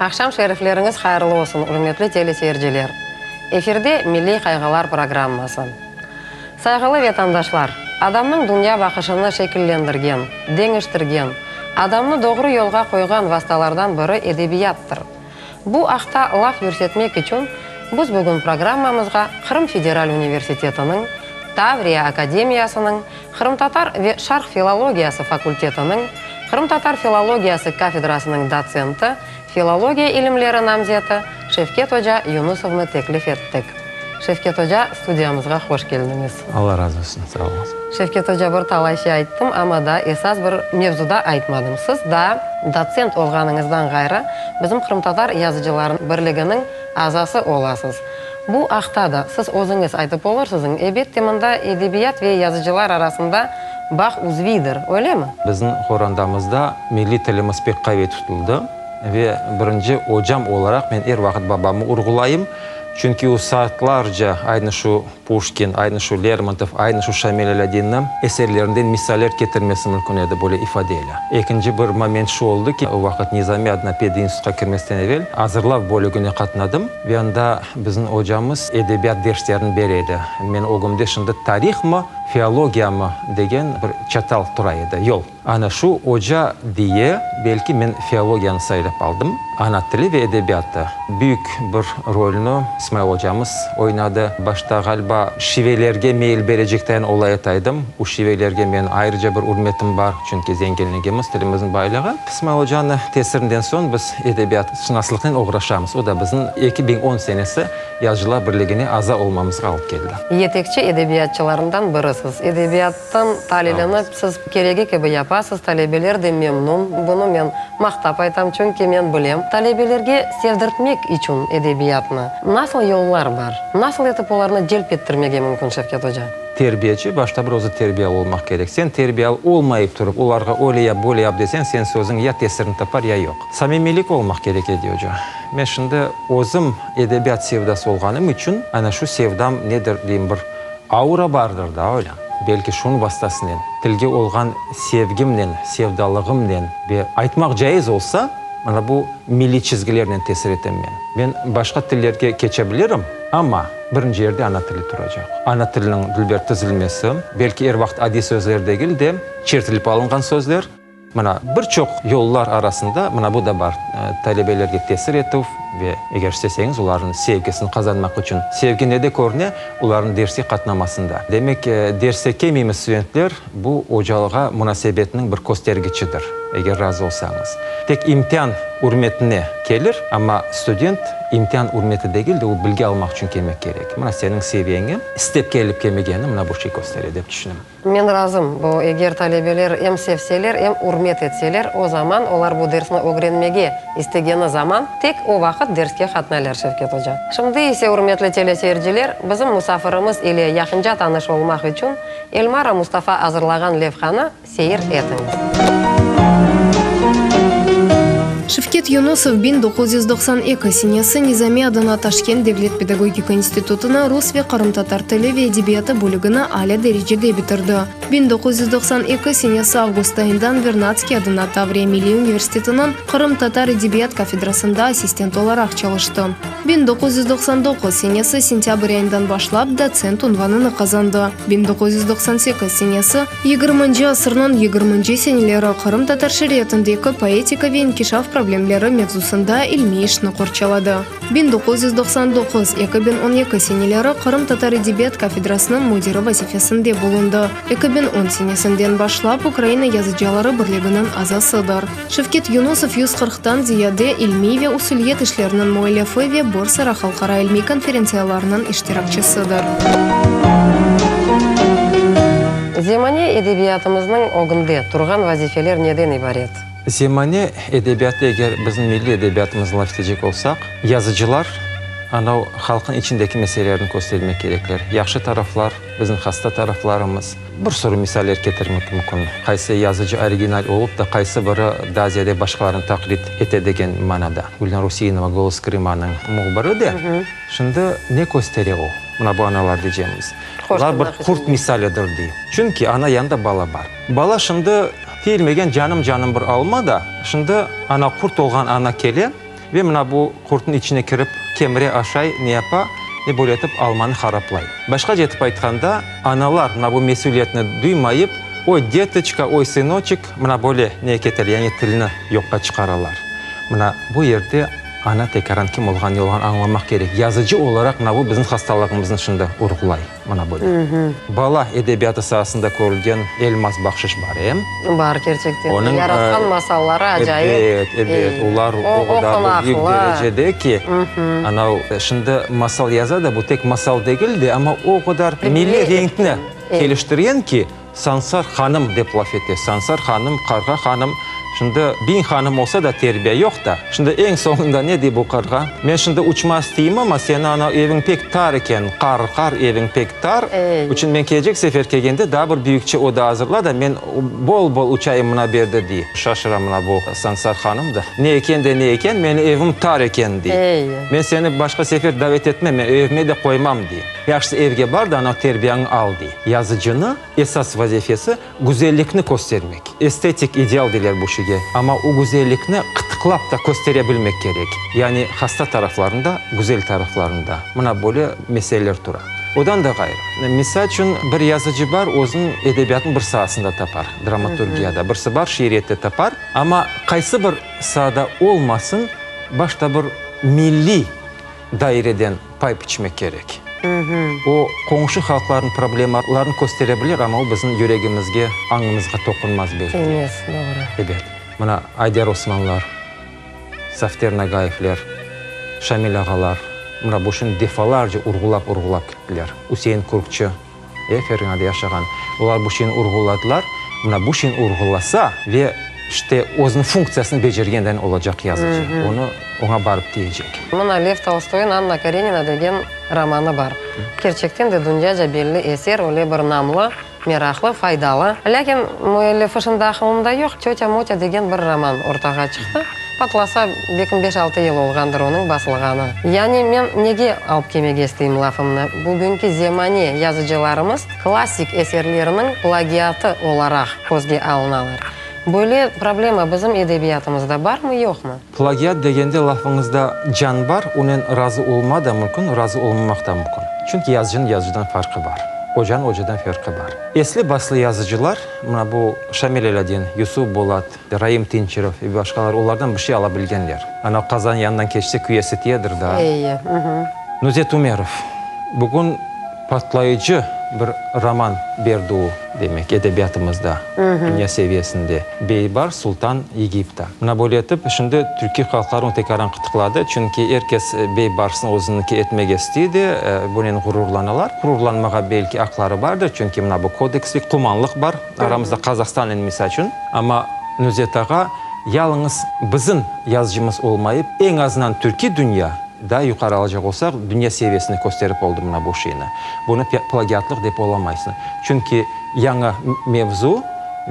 Aqşam şerifleriñiz hayırlı olsun, ürmetli teleseyirciler! Efirde Milliy qayğılar programması. Sayğılı vetandaşlar, adamnıñ dünya baqışını şekillendirgen, deñiştirgen, adamnı doğru yolğa qoyğan vastalardan biri edebiyattır. Bu aqta laf yürsetmek içün biz bugün programmamızğa Qırım federal universitetiniñ Tavriya akademiyasınıñ qırımtatar ve şarq filologiyası fakultetiniñ qırımtatar filologiyası kafedrasınıñ dotsenti, filologiya ilimleri namzeti Şevket oca Yunusovnı teklif ettik. Şevket oca, studiyamızğa hoş keldiñiz. Alla razı olsun, sağ oluñız. Şevket oca, bir talay şey ayttım, amma daa esas bir mevzuda aytmadım. Siz daa dotsent olğanıñızdan ğayrı, bizim Qırımtatar yazıcılar birliginiñ azası olasız. Bu aqta da siz özüñiz aytıp olursızıñ. Ebette, mında edebiyat ve yazıcılar arasında bağ üzviydir, öylemi? Bizim qorandamızda milliy tilimiz pek qaviy tutuldı ve birinci ocam olaraq men er vaqıt babamı urğulayım, çünki o saatlarca aynı şu Puşkin, aynı şu Lermontov, aynı şu Şamil Alâdinniñ eserlerinden misaller ketirmesi mümkün edi böyle ifadeyle. Ekinci bir moment şu oldı ki, o vaqıt Nizami adına pedinstitutqa kirmezden evel azırlav bölügine qatnadım ve anda bizim ocamız edebiyat derslerini bere edi. Men ögümde şimdi tarihmı, filologiyamı degen bir çatal tura edi, yol. Ana şu oca diye, belki men filologiyanı saylap aldım. Ana tili ve edebiyatı büyük bir rolni İsmail ocamız oynadı. Başta, ğaliba, şivelerge meyil berecektayin olayataydım. U şivelerge menim ayrıca bir ürmetim bar, çünki zenginligimiz, tilimizniñ baylığı. İsmail ocanı tesirinden soñ biz edebiyatşınaslıqnen oğraşamız. O da bizni 2010 senesi Yazıcılar birligine aza olmamızğa alıp keldi. Yetekçi edebiyatçılarından birisiz. Edebiyat. Tan talilini siz keregi kibi yapasız, talebeler de memnun. Bunı men maqtap aytam, çünki men bilem, talebelerge sevdirtmek içün edebiyatnı nasıl yollar bar, nasıl etip olarnı celp ettirmege mümkün, Şevket oca? Terbiyeci başta bir özü terbiyalı olmaq kerek. Sen terbiyalı olmayıp turıp, olarğa öyle yap, böyle yap deseñ, sen sözüñ ya tesirini tapar, ya yoq. Samimiylik olmaq kerek, Ediye oca. Men şimdi özüm edebiyat sevdası olğanım içün, ana şu sevdam nedir deyim bir Aura bardır da öyle. Belki şunıñ vastasınen, tilge olğan sevgimnen, sevdalığımnen ve aytmaq caiz olsa, mana bu milliy çizgilernen tesir etem men. Men başqa tillerge keçe bilirim, amma birinci yerde ana tili turacaq. Ana tiliniñ dülber tizilmesi, belki er vaqıt adiy sözler degil de, çertilip alınğan sözler. Mına, bir çoq yollar arasında mına bu da bar, talebelerge tesir etüv ve, eger isteseñiz, olarnıñ sevgisini qazanmaq içün. Sevgi nede körüne? Olarnıñ derske qatnamasında. Demek, derse kelmeymiz studentler, bu ocalığa munasebetniñ bir köstergiçidir, eger razı olsañız. Tek imtian ürmetine kelir, amma student imtian ürmeti degil de, o bilgi almaq içün kelmek kerek. Mına seniñ seviyeñe istep kelip kelmegeni mına bu şey köstere, dep tüşünem. Men razım, bu eger talebeler em sevseler, em ürmet etseler, o zaman olar bu dersni ögrenmege istegeni zaman, tek o vaqıt derske qatnaylar, Şevket oca. Şimdi ise, ürmetli teleseyirciler, bizim musafirimiz ile yaqınca tanış olmaq içün Elmara Mustafa azırlağan levhanı seyir etiñiz. Şevket Yunusov 1992 senesi Nizami adına Taşkent devlet pedagogika institutını rus ve qırımtatar tili ve edebiyatı bölügini alâ derecede bitirdi. 1992 senesi avgust ayından Vernadskiy adına Tavriya milliy universitetiniñ qırımtatar edebiyat kafedrasında assistent olaraq çalıştı. 1999 senesi sentâbr ayından başlap dotsent unvanını qazandı. 1998 senesi yigirminci asırnıñ yigirminci seneleri qırımtatar şiiriyetindeki poetika ve inkişaf problemleri mevzusında ilmiy işni qorçaladı. 1999, 2012 seneleri qırımtatar edebiyat kafedrasınıñ müdiri vazifesinde bulundı. 2010 senesinden başlap Ukraina Yazıcıları Birliginiñ azasıdır. Şevket Yunusov yüz qırqtan ziyade ilmiy ve usuliyet işleriniñ müellifi ve bir sıra halqara ilmiy konferentsiyalarnıñ iştirakçisidir. Zemane edebiyatımıznıñ ögünde turğan vazifeler neden ibaret? Zemane edebiyatı, eger bizim milliy edebiyatımıznı laf etecek olsaq, yazıcılar anav halqnıñ içindeki meselelerni köstermek kerekler. Yahşı taraflar, bizim hasta taraflarımız. Bir sürü misaller ketirmek mümkün. Qaysı yazıcı original olıp da, qaysı biri daa ziyade başqalarını taqlit ete degen manada. Gülnar Useinova Golos Krımanıñ mühbiri de. Şimdi ne köstere o? Mına bu analar deycemiz. Olar bir qurt misalidir, dey. Çünki ana yanında bala bar. Bala şimdi tiyilmegen canım-canım bir alma da, şimdi ana qurt olğan ana kele. Ve mına bu qurtnıñ içine kirip, kemire, aşay, ne yapa, ve böyle etip almanı haraplay. Başqaca etip aytqanda, analar mına bu mesüliyetni duymayıp, oy, detoçka, oy, sınoçek, mına böyle neye keter, yani tilni yoqqa çıqaralar. Mına bu yerde ana tekaran kim olğanı, ne olğanı añlamaq kerek. Yazıcı olaraq mına bu bizim hastalığımıznı şimdi urğulay. Mına böyle. Bala edebiyatı saasında körülgen elmaz bahşış bar, em? Bar, kerçekten. Onıñ, Yaratqan masalları acayip. Ebet, ebet. Olar o qadar bir büyük derecede ki, anav, şimdi masal yaza da, bu tek masal degil de, amma o qadar milliy renkni keliştirgen ki, Sansar hanım dep laf ete. Sansar hanım, Qarğa hanım. Şimdi biñ hanım olsa da terbiye yoq da. Şimdi eñ soñunda ne dey bu qarğa? Men şimdi uçma isteyim, amma seniñ ana eviñ pek tar eken, qar, qar eviñ pek tar. İçün men kelecek sefer kelgende daa bir büyükçe oda azırla da, men bol-bol uçayım mına berde, dey. Şaşıra mına bu Sansar hanım da. Ne eken de ne eken, meni evim tar eken, dey. Men seni başqa sefer davet etmem, men evime de qoymam, dey. Yahşısı evge bar da, ana terbiyañı al, dey. Yazıcını esas vazifesi güzellikni köstermek. Estetik ideal deyler bu şeyge. Amma o güzellikni qıtıqlap da köstere bilmek kerek. Yani hasta taraflarını da, güzel taraflarını da. Mına böyle meseleler tura. Odan da ğayrı, misal içün, bir yazıcı bar, özüniñ edebiyatnıñ bir saasında tapar, dramaturgiyada, birisi bar, şiiriyette tapar. Amma qaysı bir saada olmasın, başta bir milliy daireden pay piçmek kerek. O, qoñşu halqlarnıñ problemalarını köstere bilir, amma o bizim yüregimizge, añımızğa toqunmaz belki. Tiymez, doğru. Ebet. Mına, Ayder Osmanlar, Safter Nagayevler, Şamil ağalar, mına bu işni defalarca urğulap-urğulap kettiler. Üsein Kürkçi. E, Ferğanada yaşağan. Olar bu şeyni urğuladılar. Mına bu şeyni urğulasa ve, işte, özüniñ funktsiyasını becergenden olacaq yazıcı. Onı, oña barıp tiyecek. Mına Lev Tolstoynıñ Anna Karenina degen romanı bar. Kerçekten de dünyaca belli eser, öyle bir namlı, meraqlı, faydalı. Lâkin müellifi şimdi aqılımda yoq, Tötâ-Motâ degen bir roman ortağa çıqtı. Patlasa, belkim beş-altı yıl olğandır onıñ basılğanı. Yani men nege alıp kelmege isteyim lafımnı, bugünki zemane yazıcılarımız klassik eserleriniñ plagiatı olaraq közge alınalar. Böyle problema bizim edebiyatımızda barmı, yoqmı? Plagiat degende lafıñızda can bar, onen razı olma da mümkün, razı olmamaq da mümkün. Çünki yazıcınıñ yazıcıdan farqı bar, ocanıñ ocadan ferqi bar. Esli-baslı yazıcılar, mına bu Şamil Alâdin, Yusuf Bolat, Raim Tinçerov ve başqalar olardan bir şey ala bilgenler. Ana qazan yanından keçse küyesi tiyedir daa. Eyi. Nuzet Umerov, bugün patlayıcı bir roman berdi o, demek, edebiyatımızda, dünya seviyesinde, Beybars sultan Yegipta. Mına böyle etip, şimdi türkiy halqlar onı tekaran qıtıqladı, çünki er kes Beybarsnı özüniñki etmege istey de, bunen ğururlanalar. Ğururlanmağa belki aqları bardır, çünki mına bu kodekslik, qumanlıq bar. Aramızda Qazahstannen misal içün, amma Nuzet ağa yalıñız bizim yazıcımız olmayıp, eñ azından türkiy dünya, daa yuqarı alacaq olsaq, dünya seviyesinde kösterip oldı mına bu şeyni. Bunı plagiatlıq dep olamaysıñ. Çünki yañı mevzu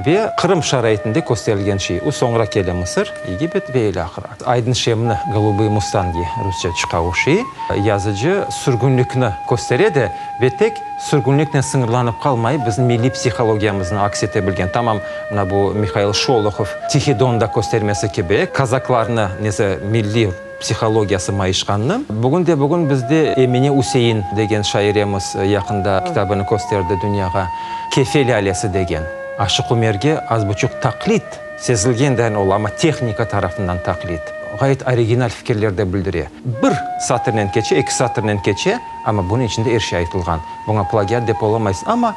ve Qırım şaraitinde kösterilgen şey. O soñra kele Mısır, Egipet ve ilâhre. Aydın Şemni, Golubıye mustangi rusça çıqa o şey. Yazıcı sürgünlikni köstere de ve tek Sürgünliknen sıñırlanıp qalmayıp, bizim milliy psihologiyamıznı aks ete bilgen, tamam mına bu Mihail Şolohov Tihiy Donda köstermesi kibi, kazaklarnı nese milliy psihologiyası mayışqannı. Bugün de bugün bizde Emine Üsein degen şairemiz yaqında kitabını kösterdi dünyağa, Kefe lâlesi degen. Aşıq Umerge az buçuq taqlit sezilgen dayin ola, amma tehnika tarafından taqlit. Ğayet original fikirler de bildire. Bir satırnen keçe, eki satırnen keçe, amma bunıñ içinde er şey aytılğan. Buña plagiat dep olamaysıñ. Amma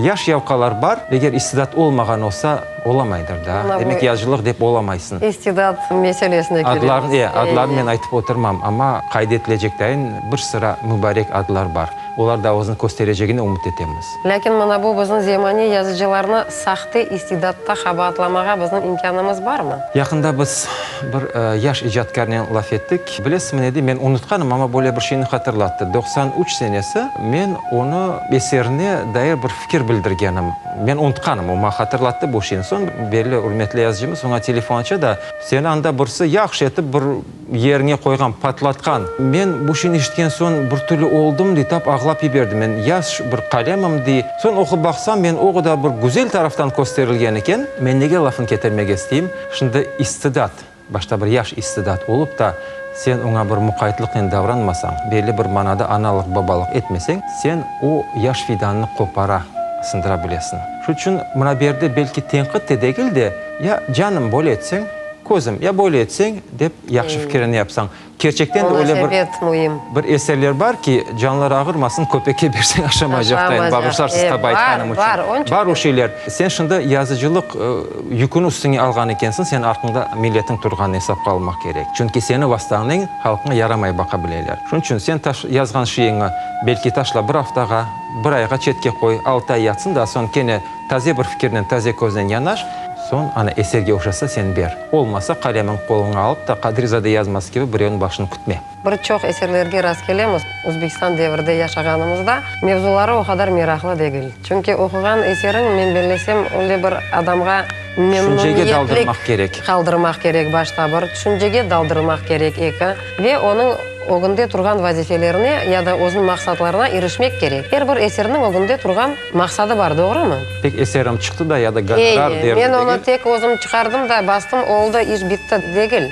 yaş yavqalar bar, eger istidat olmağan olsa, olamaydır da. Demek, yazıcılıq dep olamaysıñ. İstidat meselesine kelemiz. Adlarnı, e, adlarnı men aytıp oturmam, amma qayd etilecek dayın bir sıra mübarek adlar bar. Olar da özüni kösterecegine ümüt etemiz. Lâkin mına bu bizim zemane yazıcılarnı sahte istidatta qabaatlamağa bizim imkânımız barmı? Yaqında biz bir yaş icatkârnen laf ettik. Bilesizmi ne dey, men unutqanım, amma böyle bir şeyni hatırlattı. 93 senesi men onı eserine dair bir fikir bildirgenim. Men unutqanım, o maña hatırlattı bu şeyni. Soñ belli ürmetli yazıcımız oña telefon aça da, Seni anda birisi yahşı etip bir Yerine qoyğan, patlatqan. Men bu şeyni eşitken soñ bir türlü oldım, dey, tap ağlap yiberdim. Men yaş bir qalemim, dey. Soñ oqup baqsam, men o qadar bir güzel taraftan kösterilgen eken. Men nege lafını ketirmege isteyim? Şimdi istidat. Başta bir yaş istidat olıp ta, sen oña bir muqaytlıqnen davranmasañ, belli bir manada analıq-babalıq etmeseñ, sen o yaş fidannı qopara, sındıra bilesiñ. Şu içün mına bu yerde belki tenqit de degil de, ya, canım, böyle etseñ, közüm, ya böyle etseñ, dep yahşı fikirini yapsañ. Kerçekten de öyle bir Munasebet müim. bir eserler bar ki, canları ağırmasın, köpekke berseñ aşamaycaqtayın, bağışlarsız taba aytqanım içün. Bar, bar, Bar o şeyler. Sen şimdi yazıcılıq yüküni üstüñe alğan ekensiñ, sen arqıñda milletiñ turğanını esapqa almaq kerek. Çünki seni vastañnen halqıña yaramay baqa bileler. Şunıñ içün sen taş yazğan şeyiñi belki taşla bir aftağa, bir ayğa çetke qoy, altı ay yatsın da, soñ kene taze bir fikirnen, taze köznen yanaş, soñ ana eserge oşasa sen ber. Olmasa qalemiñ qoluña alıp da Qadrizade yazması kibi birevniñ başını kütme. Bir çoq eserlerge rastkelemiz, Özbekistan devirde yaşağanımızda mevzuları o qadar meraqlı degil. Çünki oquğan eseriñ, men bellesem, öyle bir adamğa Tüşüncege daldırmaq memnuniyetlik kerek. qaldırmaq kerek başta bir, tüşüncege daldırmaq kerek eki ve onıñ ögünde turğan vazifelerine ya da özüniñ maqsatlarına irişmek kerek. Er bir eserniñ ögünde turğan maqsadı bar, doğrumı? Tek eserim çıqtı da ya da gonorar Ey, derdi men onı degil. tek özüm çıqardım da bastım, oldı, iş bitti degil.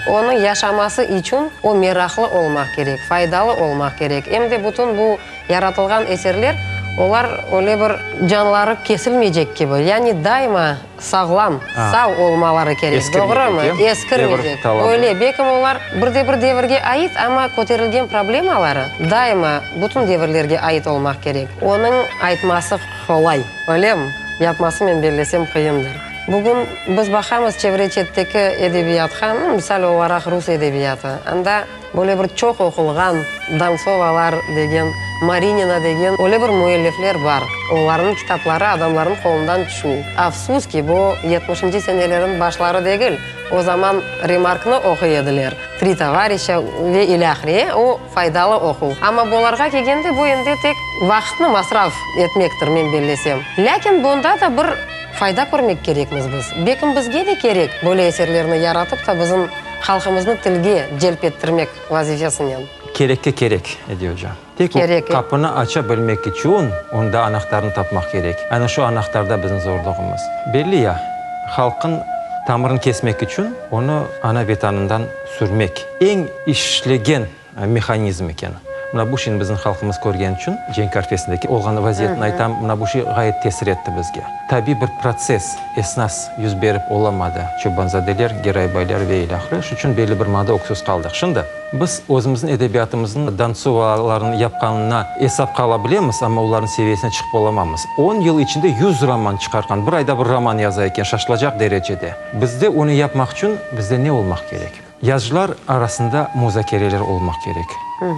Onıñ yaşaması içün o meraqlı olmaq kerek, faydalı olmaq kerek. Em de bütün bu yaratılğan eserler, olar öyle bir canları kesilmeycek kibi, yani daima sağlam, sağ olmaları kerek, doğrumı? Eskirmeycek, öyle. Belkim olar bir de bir devirge ait, amma köterilgen problemaları daima bütün devirlerge ait olmaq kerek. Onıñ aytması qolay, öylemi? Yapması, men bellesem, qıyındır. Bugün biz baqamız çevre-çetteki edebiyatqa, misal olaraq rus edebiyatı. Anda böyle bir çoq oqulğan Dontsovalar degen, Marinina degen öyle bir müellifler bar. Olarnıñ kitapları adamlarnıñ qolundan tüşmey. Afsus ki, bu yetmişinci seneleriñ başları degil, o zaman Remarknı oquy ediler, Tri tovarişa ve ilâhre, o faydalı oquv. Amma bularğa kelgende bu endi tek vaqıtnı masraf etmektir, men bellesem. Lâkin bunda da bir Fayda körmek kerekmiz biz. Bekim bizge de kerek böyle eserlerni yaratıp ta bizim halqımıznı tilge celp ettirmek vazifesinen. Kerekke kerek, Ediye oca. Tek o qapını aça bilmek içün onda anahtarnı tapmaq kerek. Ana şu anahtarda bizim zorluğımız. Belli ya, halqın tamırını kesmek içün onı ana Vetanından sürmek eñ işlegen mehanizm eken. Mına bu şeyni bizim halqımız körgen içün, cenk arfesindeki olğan vaziyetni aytam, mına bu şey ğayet tesir etti bizge. Tabiiy bir protsess, esnas yüz berip olamadı, Çobanzadeler, Geraybaylar ve ilâhre, şu içün belli bir manada öksüz qaldıq. Şimdi biz özümizniñ edebiyatımıznıñ Dontsovalarnıñ yapqanına esapqa ala bilemiz, amma olarnıñ seviyesine çıqıp olamamız. On yıl içinde yüz roman çıqarğan, bir ayda bir roman yaza eken, şaşılacaq derecede. Bizde onı yapmaq içün bizde ne olmaq kerek? Yazıcılar arasında muzakereler olmaq kerek.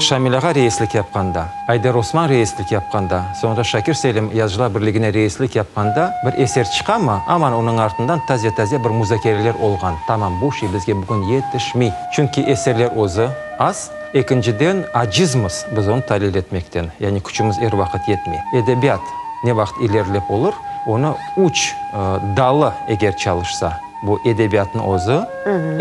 Şamil ağa reislik yapqanda, Ayder Osman reislik yapqanda, soñra Şakir Selim Yazıcılar birligine reislik yapqanda bir eser çıqamı, aman onıñ artından taze-taze bir muzakereler olğan. Tamam, bu şey bizge bugün yetişmey. Çünki eserler özü az, ekinciden, acizmiz biz onı talil etmekten, yani küçümiz er vaqıt yetmey. Edebiyat ne vaqıt ilerilep olur, onı üç dalı eger çalışsa. Bu edebiyatnıñ özü,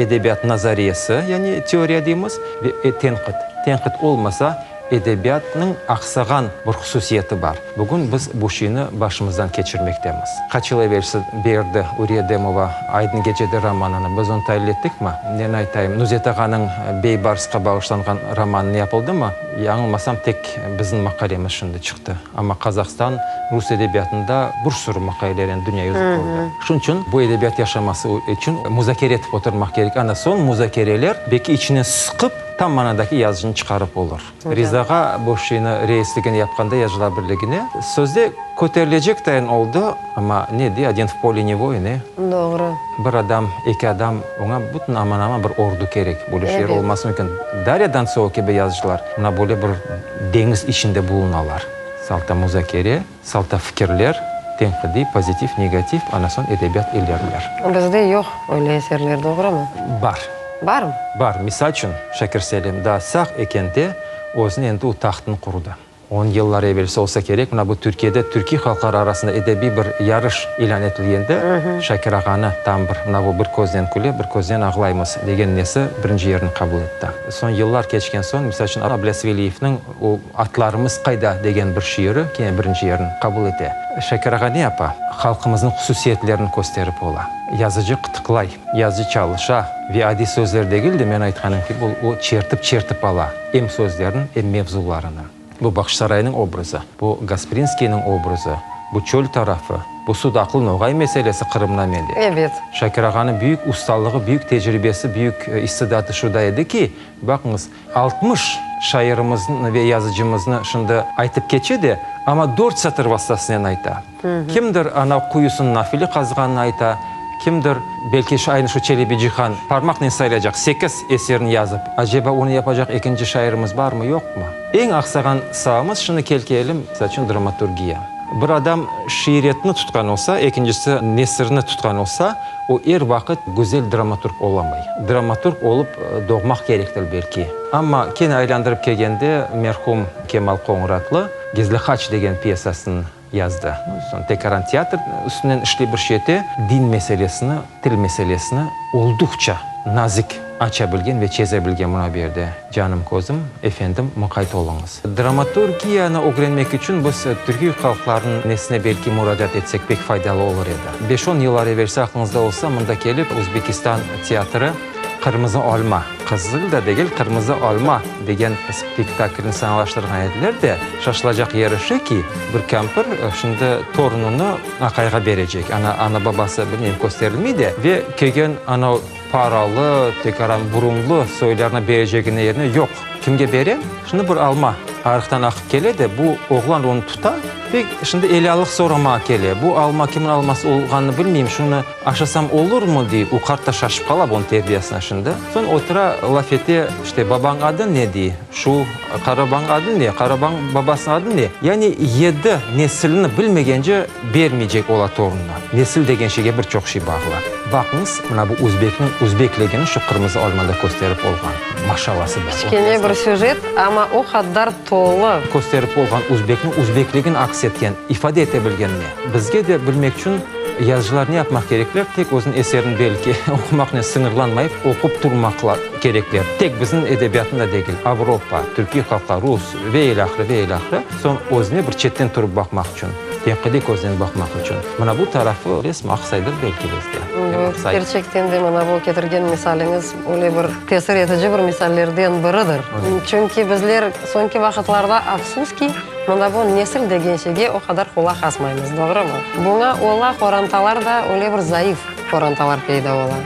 edebiyat nazariyesi, yani teoriya deymiz, ve tenqit. Tenqit olmasa, edebiyatnıñ aqsağan bir hususiyeti bar. Bugün biz bu şeyni başımızdan keçirmektemiz. Qaç yıl evelsi berdi Uriye Demova Aydın gecede romanını, biz onı talil ettikmi? Neni aytayım, Nuzet ağanıñ Beybarsqa bağışlanğan romanını yapıldımı? Yañılmasam, tek bizim maqalemiz şimdi çıqtı. Amma Qazahstan rus edebiyatında bir sürü maqalelerni dünya yüzü kördi. Şunıñ içün bu edebiyat yaşaması içün muzakere etip oturmaq kerek. Ana soñ muzakereler beki içinden sıqıp tam manadaki yazıcını çıqarıp olur. Rizağa bu şeyni reisligini yapqanda Yazıcılar birligine sözde köterilecek tayın oldı, amma ne dey, odin v pole ne voin, e? Doğru. Bir adam, eki adam, oña bütün aman-aman bir ordu kerek. Böyle şeyler olması mümkün. Darya Dontsova kibi yazıcılar mına böyle bir deñiz içinde bulunalar. Salta muzakere, salta fikirler, tenqidiy, pozitiv, negativ, ana soñ edebiyat ileriler. Bizde yoq öyle eserler, doğrumı? Bar. Barmı? Bar. Misal içün, Şakir Selim daa sağ ekende özüne endi o tahtını qurdı. On yıllar evelsi olsa kerek, mına bu Türkiyede türkiy halqlar arasında edebiy bir yarış ilân etilgende, Şakir ağanı tam bir, mına bu bir köznen küle, bir köznen ağlaymız degen nesi birinci yerni qabul etti. Soñ yıllar keçken soñ, misal içün, Ablâs Veliyevniñ o Atlarımız qayda degen bir şiiri kene birinci yerni qabul ete. Şakir ağa ne yapa? Halqımıznıñ hususiyetlerini kösterip ola. Yazıcı qıtıqlay. Yazıcı çalışa ve adiy sözler degil de, men aytqanım kibi, o çertip-çertip ala em sözlerni, em mevzularını. Bu Bağçasaraynıñ obrazı, bu Gasprinskiyniñ obrazı, bu çöl tarafı, bu Sudaqlı noğay meselesi Qırımnamede. Ebet. Şakir ağanıñ büyük ustalığı, büyük tecribesi, büyük istidatı şuda edi ki, baqıñız, 60 şairimizni ve yazıcımıznı şimdi aytıp keçe de, amma dört satır vastasınen ayta. Kimdir ana quyusını nafile qazğanını ayta, kimdir, belki, aynı şu Çelebi Cihan parmaqnen sayılacaq sekiz eserini yazıp, aceba onı yapacaq ekinci şairimiz barmı, yoqmı? Eñ aqsağan saamız, şimdi kelkeyelim, misal içün, dramaturgiya. Bir adam şiiretni tutqan olsa, ekincisi nesirni tutqan olsa, o er vaqıt güzel dramaturg olamay. Dramaturg olıp doğmaq kerektir, belki. Amma kene aylandırıp kelgende, merhum Kemal Qoñuratlı Gizli haç degen pyesasını yazdı. Soñ tekaran teatr üstünden işley bir şey ete. Din meselesini, til meselesini olduqça nazik aça bilgen ve çeze bilgen mına bu yerde canım közüm, efendim, muqayt oluñız. Dramaturgiyanı ögrenmek içün biz türkiy halqlarnıñ nesine belki muracaat etsek pek faydalı olur edi. Beş-on yıllar evelsi aqlıñızda olsa, mında kelip Özbekistan teatri Qırmızı olma, qızıl da degil, qırmızı olma degen spektaklni sanalaştırğan ediler de, şaşılacaq yeri şu ki, bir kempir şimdi torunını aqayğa berecek, ana, ana-babası, bilmeyim, kösterilmey de, ve kelgen ana paralı, tekaran burunlı soylarına berecegine yerine, yoq, kimge berem? Şimdi bir alma arıqtan aqıp kele de, bu oğlan onı tuta ve şimdi elâlıq soramağa kele. Bu alma kimniñ alması olğanını bilmeyim, şunı Aşasam olurmı, dey, o qart da şaşıp qala bunıñ terbiyesine şimdi. Soñ otura, laf ete, işte, babañ adı ne, dey, şu, qarabañ adı ne, qarabañ babasınıñ adı ne? Yani yedi nesilni bilmegence bermeycek ola torunına. Nesil degen şeyge bir çoq şey bağlı. Baqıñız, mına bu özbekniñ özbekligini şu qırmızı olmada kösterip olğan. Maşalası bar. Kiçkene bir süjet, amma o qaddar tolu. Kösterip olğan özbekniñ özbekligini aks etken, ifade ete bilgen ne? Bizge de bilmek içün Yazıcılar ne yapmaq kerekler? Tek özüniñ eserini belki oqumaqnen sıñırlanmayıp, oqup turmaq kerekler. Tek bizim edebiyatnı da degil, Avropa, türkiy halqlar, rus ve ilâhre, ve ilâhre. Soñ özüne bir çetten turıp baqmaq içün, tenqidiy köznen baqmaq içün. Mına bu tarafı resmi aqsaydır belki bizde. Evet, kerçekten de mına bu ketirgen misaliñiz öyle bir tesir etici bir misallerden biridir. Çünki bizler soñki vaqıtlarda, afsus ki, Mında bu nesil degen şeyge o qadar qulaq asmaymız, doğrumı? Buña ola qorantalar da öyle bir zayıf qorantalar peyda ola.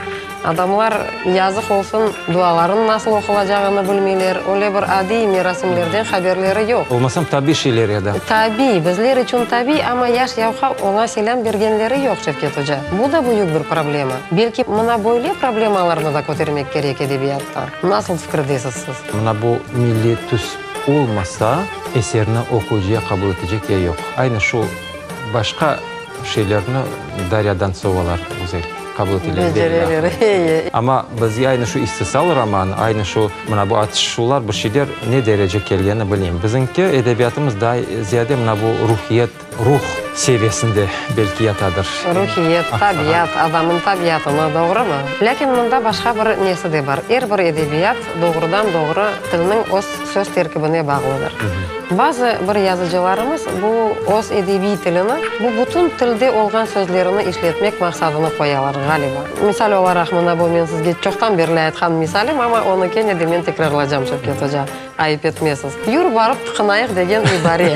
Adamlar, yazıq olsun, duaların nasıl oqulacağını bilmeyler, öyle bir adiy merasimlerden haberleri yoq. Olmasam tabiy şeyler edi. Tabiy, bizler içün tabiy, amma yaş yavqa oña selâm bergenleri yoq, Şevket oca. Bu da büyük bir problema. Belki mına böyle problemalarnı da kötermek kerek edebiyatta. Nasıl fikirdesiz siz? Mına bu milliy tüs olmasa, eserni oquyıcıya qabul etecek ya yoq. Aynı şu başqa şeylerni Darya Dantsovalar güzel qabul eteler. Becereler, eye. Amma bizge aynı şu istisal romanı, aynı şu mına bu atışuvlar, bir şeyler ne derece kelgeni bilmeyim. Bizimki edebiyatımız daa ziyade mına bu ruhiyet, Ruh seviyesinde belki yatadır. Ruhiyet, tabiat, adamnıñ tabiatını, doğrumı? Lâkin mında başqa bir nesi de bar. Er bir edebiyat doğrudan-doğru tilniñ öz söz terkibine bağlıdır. Bazı bir yazıcılarımız bu öz edebiy tilini, bu bütün tilde olğan sözlerini işletmek maqsadını qoyalar, ğaliba. Misal olaraq, mına bu men sizge çoqtan berli aytqan misalim, amma onı kene de men tekrarlacam, Şevket oca. Ayıp etmesiz. Yur barıp tıqınayıq degen ibare,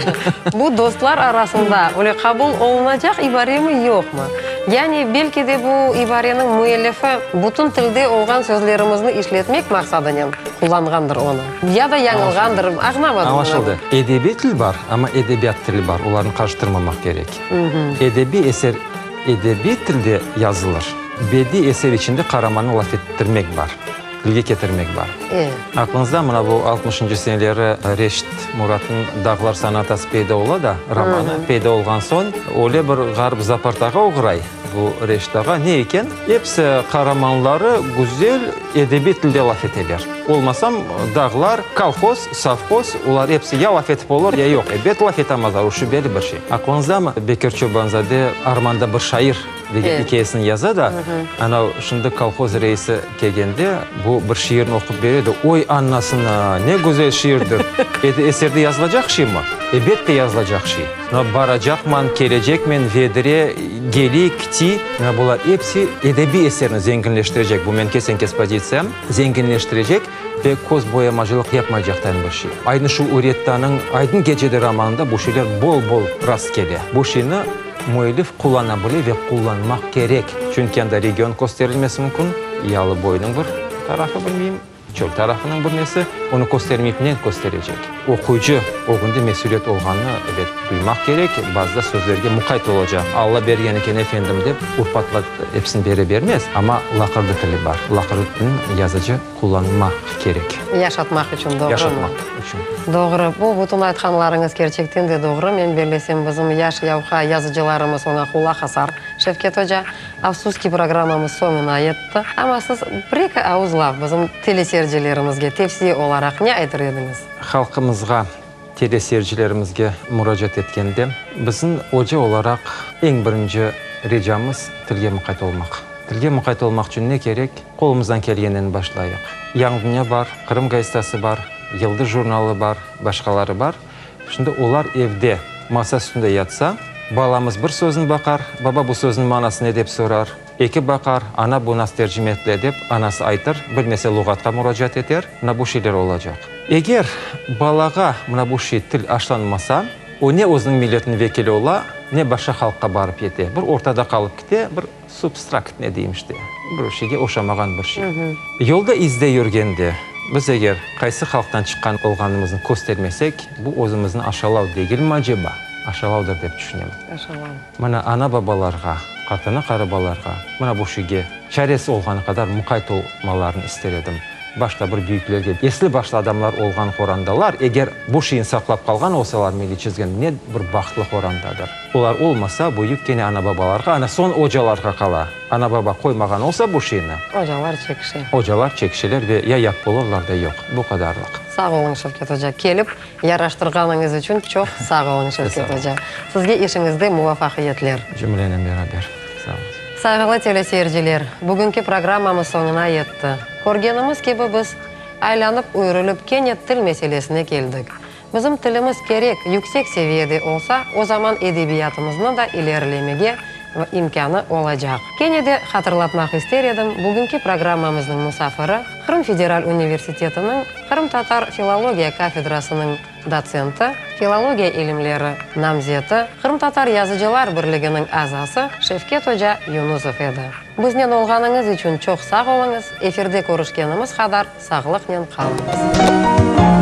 bu dostlar arasında öyle qabul olunacaq ibaremi, yoqmı? Yani, belki de bu ibareniñ müellifi bütün tilde olğan sözlerimizni işletmek maqsadınen qullanğandır onı. Ya da yañılğandır, añlamadım. Añlaşıldı. Edebiy til bar, amma edebiyat tili bar, olarnı qarıştırmamaq kerek. Edebiy eser edebiy tilde yazılır, bediy eser içinde qaramannı laf ettirmek bar. Tilge ketirmek bar. Aqlıñızda, mına bu altmışıncı seneleri Reşit Muratnıñ Dağlar sonatası peyda ola da, romanı peyda olğan soñ, öyle bir ğarp zapartağa oğray bu Reşit ağa. Ne eken? Episi qaramanları güzel edebiy tilde laf eteler. Olmasam, dağlar, kolhoz, sovhoz, olar episi ya laf etip olur, ya yoq. Ebet, laf etamazlar, o şübeli bir şey. Aqlıñızdamı, Bekir Çobanzade Armanda bir şair degen ikâyesini yaza da, ana, şimdi kolhoz reisi kelgende, bu bir şiirni oqup bere de, Oy, annasına, ne güzel şiirdir! Eserde yazılacaq şeymi? Ebet de yazılacaq şey. Mına, baracaqman, kelecekmen, vedre, geli, kti, mına bular episi edebiy eserni zenginleştirecek, bu menim kesen-kes pozitsiyam, zenginleştirecek ve köz boyamacılıq yapmaycaqtan bir şey. Aynı şu Ürettanıñ Aydın gecede romanında bu şeyler bol-bol rastkele. Bu şeyni müellif qullana bile ve qullanmaq kerek. Çünki anda region kösterilmesi mümkün, yalı boyunıñ bir tarafı, bilmeyim, çöl tarafınıñ bir nesi, onı köstermeyip ne kösterecek? Oquyıcı ögünde mesüliyet olğanını, ebet, duymaq kerek, bazıda sözlerge muqayt olacaq. Alla bergen eken, efendim, dep, ur-patlat episini bere bermez, amma laqırdı tili bar. Laqırdı tilini yazıcı qullanmaq kerek. Yaşatmaq içün, doğrumı? Yaşatmaq içün. Doğru. Bu bütün aytqanlarıñız kerçekten de doğru. Men bellesem, bizim yaş yavqa yazıcılarımız oña qulaq asar, Şevket oca. Afsus ki, programmamız soñuna yetti. Amma siz bir-eki avuz laf bizim teleseyircilerimizge tevsiye olaraq ne aytır ediñiz? Halqımızğa, teleseyircilerimizge muracaat etkende, bizim oca olaraq eñ birinci ricamız tilge muqayt olmaq. Tilge muqayt olmaq içün ne kerek? Qolumızdan kelgenden başlayıq. Yañı dünya bar, Qırım gazetası bar, Yıldız jurnalı bar, başqaları bar. Şimdi olar evde masa üstünde yatsa, balamız bir sözni baqar, baba bu sözniñ manası ne dep sorar, eki baqar, ana bu nasıl tercime etile dep anası aytır, bilmese luğatqa muracaat eter, mına bu şeyler olacaq. Eger balağa mına bu şey til aşlanmasa, o ne özüniñ milletiniñ vekili ola, ne başqa halqqa barıp yete, bir ortada qalıp kite, bir Substrakt ne deyim işte, bir şeyge oşamağan bir şey. Yolda izde yürgende, biz eger qaysı halqtan çıqqan olğanımıznı köstermesek, bu özümizni aşalav degilmi aceba? Aşalavdır dep tüşünem. Aşalav. Mına ana-babalarğa, qartana-qarıbalarğa mına bu şeyge çaresi olğanı qadar muqayt olmalarını ister edim. Başta bir büyüklerge, esli-başlı adamlar olğan qorandalar, eger bu şeyni saqlap qalğan olsalar, milliy çizgini, ne bir bahtlı qorandadır. Olar olmasa, bu yük kene ana-babalarğa, ana soñ ocalarğa qala. Ana-baba qoymağan olsa bu şeyni. Ocalar çekişe. Ocalar çekişeler ve ya yap olurlar da yoq. Bu qadarlıq. Sağ oluñ, Şevket oca. Kelip yaraştırğanıñız içün çoq sağ oluñ, Şevket oca. Sizge işiñizde muvafaqiyetler. Cümlenen beraber. Sağ oluñız. Sayğılı teleseyirciler, bugünki programmamız soñuna yetti. Körgenimiz kibi, biz aylanıp-üyrülip kene til meselesine keldik. Bizim tilimiz kerek yüksek seviyede olsa, o zaman edebiyatımıznı da ilerilemege imkânı olacaq. Kene de hatırlatmaq ister edim, bugünki programmamıznıñ musafiri, Qırım federal universitetiniñ qırımtatar filologiya kafedrasınıñ dotsenti, filologiya ilimleri namzeti, Qırımtatar yazıcılar birliginiñ azası Şevket oca Yunusov edi. Biznen olğanıñız içün çoq sağ oluñız, efirde körüşkenimiz qadar sağlıqnen qalıñız.